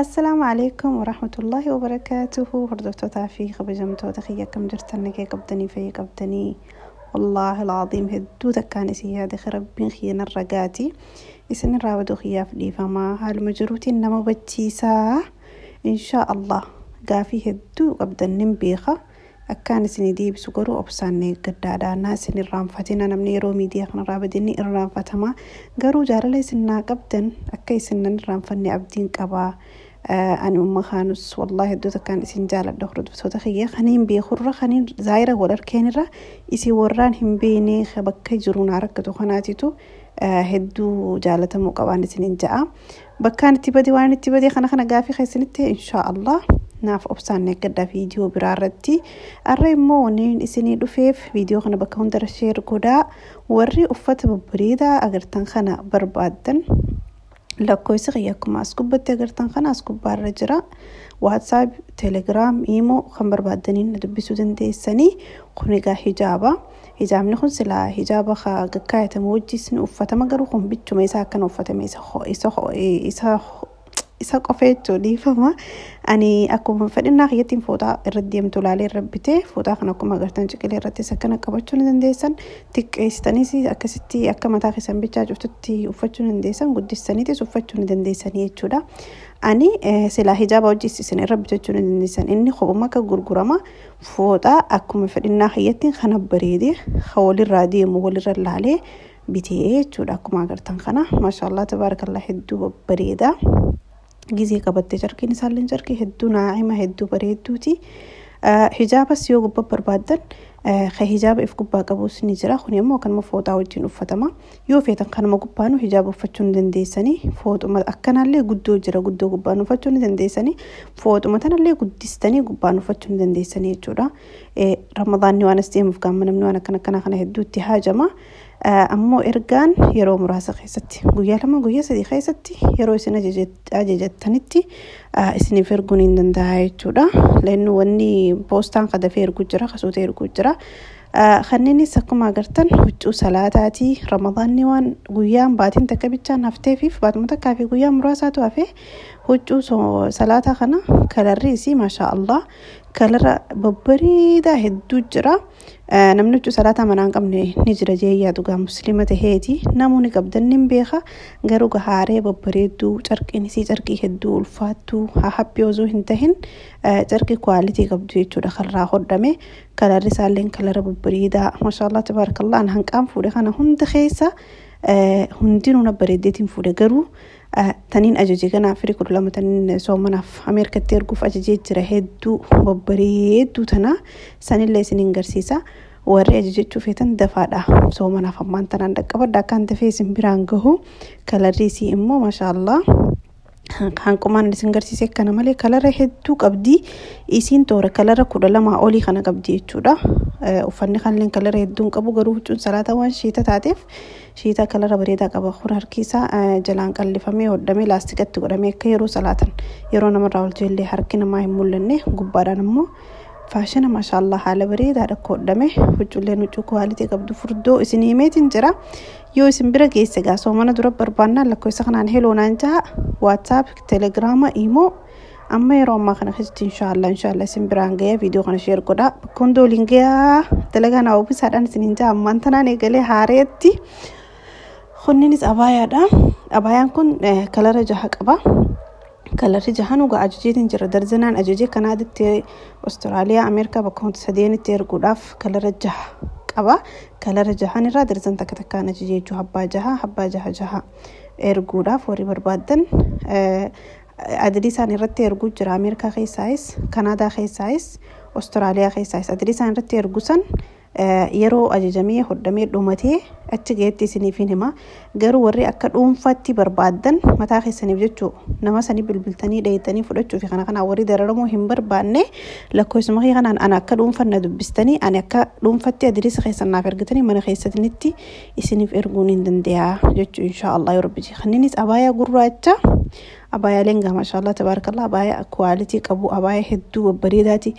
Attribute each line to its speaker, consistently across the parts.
Speaker 1: Assalaamu alaikum warahmatullaahi wabarakaatuhu. Hordoftootaa fi kabajamtoota kiyya, akkam jirtan? Nagee qabdanii? Fayya qabdanii? Wallaahi alcaziim, hedduu takkaan isin yaade. Rabbiin kiyya narra gaati isin irraa baduu kiyyaaf dhiifamaa. Haaluma jiruutiin nama hubachiisaa. Inshaa Allah gaafii hedduu qabdan nin beeka. Akkaan isinii deebisu garuu obsaan eeggadhaadha. Naa isin irraanfatina. Namni yeroo miidiyaa kanarraa badinni irraanfatama. Garuu jaalala isin naa qabdan akka isin nan irraanfanne abdiin qabaa. Ani umma kaanus wallaahi hedduu takkaan isin jaaladha. Hordoftoota kiyya, kaniin beekurra, kaniin zaayira wal arkeenirra, isin warraan hin beekne bakka jiru naa rakkatu kanaatitu hedduu jaalatamuu qabaan isinin ja'a. Bakkaan itti bade, waan itti bade kana gaafii keessanitti inshaa Allah naaf obsaan eeggadha viidiyoo biraa irratti. Har'a immoo wanni isinii dhufeef, viidiyoo kana bakka hundarra share godhaa. Warri uffata babbareedaa agartan kana barbaaddan, lakkoofsi kiyya akkuma as gubbatti agartan kana as gubbaarra jira. WhatsApp, Telegram, Imo kan barbaaddaniin na dubbisuu dandeessanii. Kun egaa hijaaba. Hijaabni kun silaa hijaaba gaggaayatamu wajjis ni uffatama, garuu kun bichuma isaa akkana uffatame isa qofa jechuun dhiifama. Ani akkuma fedhinnaa kiyyattiin fooxaa irra deemtu ilaalee irra bitee. Fooxaa kana akkuma agartan ciqilee irrattis akkana qabachuu ni dandeessan. Xiqqeessitaniis akkasitti akka mataa keessan bichaa cuftutti uffachuu ni dandeessan. Guddistaniitis uffachuu ni dandeessanii jechuudha. Ani silaa hijaaba wajjis isin irra bitachuu ni dandeessan. Inni kophuma akka gurgurama. Fooxaa akkuma fedhinnaa kiyyattiin kana bareedee walirraa deemu walirra laalee bitee jechuudha. Akkuma agartan kana, maashaallah, tabaarakallah, hedduu babbareeda. Gizee qabattee carqiin isaallee carqii hedduu naa'ima, hedduu bareedduuti. Hijaabas yoo gubbaa barbaaddan, ka hijaaba if gubbaa qabus ni jira. Kun immoo kanuma fooxaa wajjin uffatama. Yoo feetan kanuma gubbaanu hijaaba uffachuu ni dandeessanii. Fooxuma akkanallee guddoo jira, guddoo gubbaan uffachuu ni dandeessanii. Fooxuma tanallee guddistanii gubbaan uffachuu ni dandeessanii jechuudha. Ramadaanni waan as deemuuf gaama namni waan akkana akkana kana hedduutti haajama. Ammoo ergaan yeroo muraasa keessatti, guyyaa 2, guyyaa 3 keessatti, yeroo isin ajajattanitti isiniif erguun hin danda'a jechuudha. Leennu wanni poostaan kadafee erguu jira, kasuuta erguu jira. Kanneenis akkuma agartan huccuu salaataati. Ramadaanni waan guyyaan baatiin takka bichaan hafteefiif, baatuma takkaa fi guyyaa muraasaatu hafee. Huccuu salaataa kana kalarri isii, maashaa Allah, kalara babbareedaa hedduu jira. Namni huccuu salaataa manaa hin qabne ni jira jee yaadu gaa musliima taheeti. Namoonni qabdan ni beeka, garuu haaree babbareedduu, carqiin isii carqii hedduu ulfaattuu haphii osoo hin tahin carqii quality qabdu jechuudha karraa hodhame. Kalarri isaallee kalara babbareedaa, maashaallah, tabaarakallah. An hanqaan fuudhe kana hunda keessa hundinuu na bareeddeetiin fuudhe, garuu taniin ajaje ganaa firii 12 taniin soomanaaf Ameerikatti erguuf ajajee jira, hedduu babbareedduu tana sanillee isiniin garsiisa. Warri ajajachuu feetan dafaadha. Soomanaaf ammaan tanaan dhaqqabadha, akkaan dafee isin biraan gahu. Kalarri isii immoo, maashaallah, hanqumaan isin garsiise kana malee kalara hedduu qabdi. Isiin toora kalara 12 olii kana qabdi jechuudha. Uffanni kanillee kalara hedduu hin qabu, garuu huccuun salaataa waan shiita taateef shiita kalara bareedaa qaba. Kun harki isaa jalaan qallifamee hodhamee laastikatti godhamee akka yeroo salaatan yeroo namarraa ol jeellee harki namaa hin mul'anne. Gubbaadhaan immoo faashina, maashaallah, haala bareedaadha akka hodhame. Huccuulleen huccuu quality qabdu furdoo isin himeetiin jira. Yoo isin bira geesse gaa soomana dura barbaannaan lakkoofsa kanaan hello naan jaha. WhatsApp, Telegrama, Imo amma yeroo ammaa kana keessatti inshaallah isin biraan ga'ee. Viidiyoo kana share godhaa, bakka hunda waliin gahaa. Dalagaa naa ofiisaadhaan isin hin jaha. Ammaan tanaan eegalee haareetti. Kunniinis abaayaadha. Abaayaan kun kalara jaha qaba. Kalarri jahan ugaa ajajeetiin jira. Darzanaan ajajee Kanaaditti, Ostiraaliyaa, Ameerikaa bakka hunda sadeenitti erguudhaaf kalara jaha qaba. Kalara jahan irraa darzan takka takkaan ajajee jechuun abbaa jaha, abbaa jaha jaha erguudhaaf warri barbaaddan adilii isaan irratti erguu jira. Ameerikaa keessaayis, Kanaadaa keessaayis, Ostiraaliyaa keessaayis adilii isaan irratti ergu san yeroo ajajamee hodhamee dhumatee achi ga'etti isiniif hin hima. Garuu warri akka dhuunfaatti barbaaddan mataa keessaniif jechuu nama sanii bilbiltanii dheeytanii fudhachuu fi kana kana warri dararamuu hin barbaanne, lakkoofsuma kee kanaan ana akka dhuunfan na dubbistanii, ani akka dhuunfatti adiriisa keessan naaf ergitanii mana keessanitti isiniif erguun hin danda'a jechuu, inshaa Allah, yoo rabbi. Kanniinis abaayaa gurraacha. Abaayaaleen gaa maashaallah tabaarakallah abaayaa quality qabu, abaayaa hedduu babbareedaati.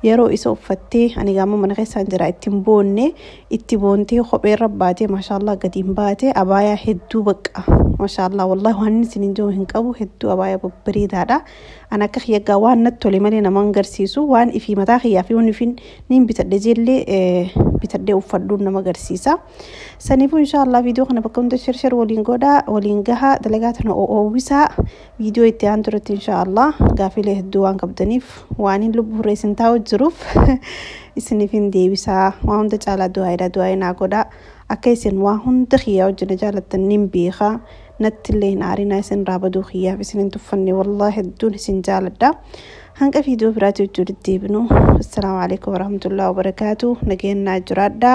Speaker 1: Yeroo isa uffattee, ani gaama mana keessaan jira, ittiin boonne itti boontee kopheerra baatee maashaallah gadiin baatee, abaayaa hedduu baqa maashaallah, wallahi waan isin hin jiru hin qabu, hedduu abaayaa babbareedaadha. Ani akka kiyyagaa waan natti tole malee nama agarsiisu, waan ifii mataa kiyyaa fi waan ifiin niin bitadhe jeellee bitadhee uffadhuun nama agarsiisa. Saniifuu inshaallah viidiyoo kana bakka hunda share share waliin godhaa, waliin gahaa, dalagaa tana oowwisaa. Viidiyoo itti aan turetti inshaallah gaafilee hedduu waan qabdaniif, waan hin lubbuu isin taa'u jiruuf isiniif hin deebisaa. Waan hunda caalaa du'aayidha, du'aayi naa godhaa. Akka isin waa hunda kiyyaa wajjin jaalattan nin beekaa, natti illee hin aarinaa, isin raabaduu kiyyaaf isin hin tuffanne, wallahi hedduun isin jaaladha. Hanga viidiyoo biraatti wajjin deebinu, assalaamu alaikum warahmatullahi wabarakaatu, nageenyaa jiraadha.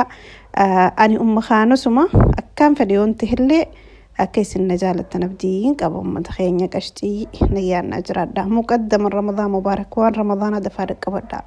Speaker 1: Ani umma kaanosuma akkaan fedhe yoon ta'ellee akka isin na jaalattan abdiin qaba. Ummata keenya qashxii, nageenyaa jiraadha. Muqaddama Ramadaan mubaarak, waan Ramadaana dafaa dhaqqabadha.